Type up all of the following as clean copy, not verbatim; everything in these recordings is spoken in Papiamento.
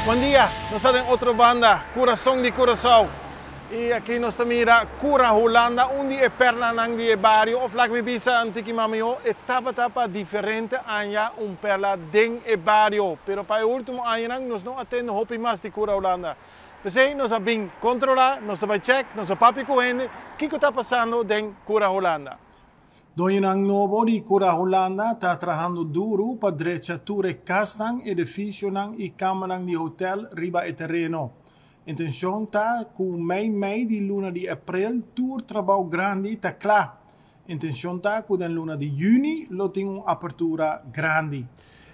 Bon dia, nos ta den Otrobanda, kurason di Curaçao. I aki nos ta mira Kura Hulanda, un di e perlanan di e bario, of laga mi bisa antiki mamió, e tabata pa diferente aña un perla den e bario, pero pa e último añanan nos no a tende hopi mas di Kura Hulanda. P'esei nos a bin kontrolá, nos ta bai chèk, nos a papia ku hende kiko ta pasando den Kura Hulanda. Doñonan nobo di Kura Hulanda ta trahando duru pa drecha tur e kasnan, edifisionan i kamanan di hotel riba e tereno. Intenshon ta ku mei mei di luna di aprel tur trabou grandi ta kla. Intenshon ta ku den luna di yüni lo tin un apertura grandi.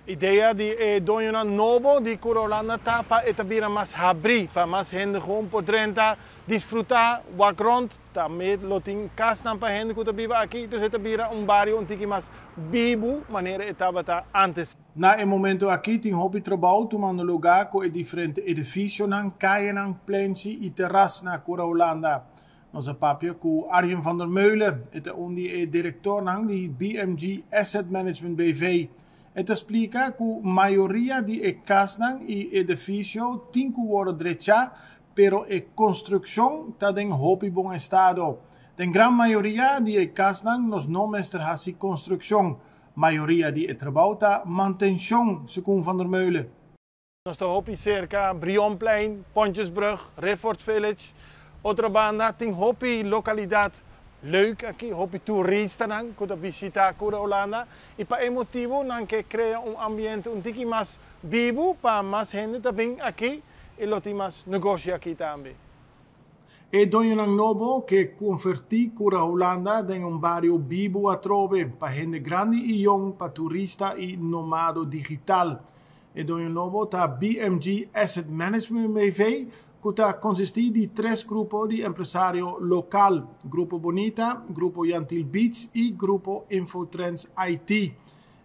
Idea di e doñonan nobo di Kura Hulanda ta pa e ta bira mas habrí, pa mas hende gewoon por drenta, disfrutá, wak rònt. Tambe lo tin kasnan pa hende ku ta biba aki, dus e ta bira un bario un tiki mas bibu manera e tabata ántes. Na e momento aki tin hopi trabou tumando lugá ku e diferente edifisionan, kayanan, plenchi i terras na Kura Hulanda. Nos a papia ku Arjen van der Meulen, e ta un di e direktornan di BMG Asset Management BV. E ta splika ku mayoria di e kasnan i edifisio tin ku wòrdu drechá, pero e konstrukshon ta den hopi bon estado. Den gran mayoria di e kasnan nos no mester hasi konstrukshon. Mayoria di e trabou ta mantenshon, segun Van der Meulen. Nos ta hopi serka Brionplein, Pontjesbrug, Riffort Village. Otro banda tin hopi lokalidat leuk aki, hopi turistanan ku ta bishita Kura Hulanda i pa e motibu nan ke krea un ambiente un tiki mas bibu pa mas hende ta bin aki i lo tin mas negoshi aki tambe. E doñonan nobo ke konvertí Kura Hulanda den un bario bibu atrobe pa hende grandi i yong, pa turista i nomado digital. E doño nobo ta BMG Asset Management BV, ku ta konsistí di tres grupo di empresario lokal, Grupo Bonita, Grupo Yantil Beach i Grupo Infotrends IT.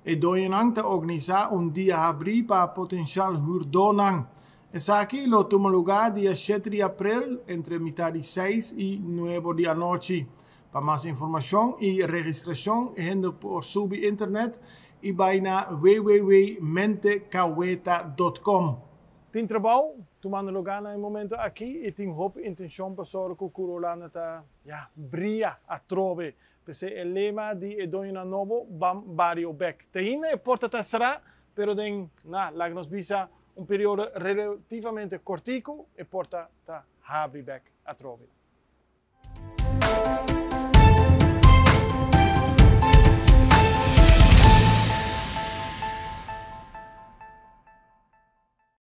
E doñonan ta organisá un dia habrí pa potenshal hürdónan. Esaki lo tuma lugá dia shete di aprel entre mitá di seis i nuebo di anochi. Pa mas informashon i registrashon hende por subi internet i bai na www.mentekaweta.com. Tin trabou tumando lugá na e momento aki i tin hopi intenshon pa sòru ku Kura Hulanda ta, ya, bria atrobe. P'esei e lema di e doñonan nobo, Bam Bario Bèk. Te ainda e porta ta será, pero den, na, laga nos bisa, un periodo relativamente kòrtiku e porta ta habri bèk atrobe.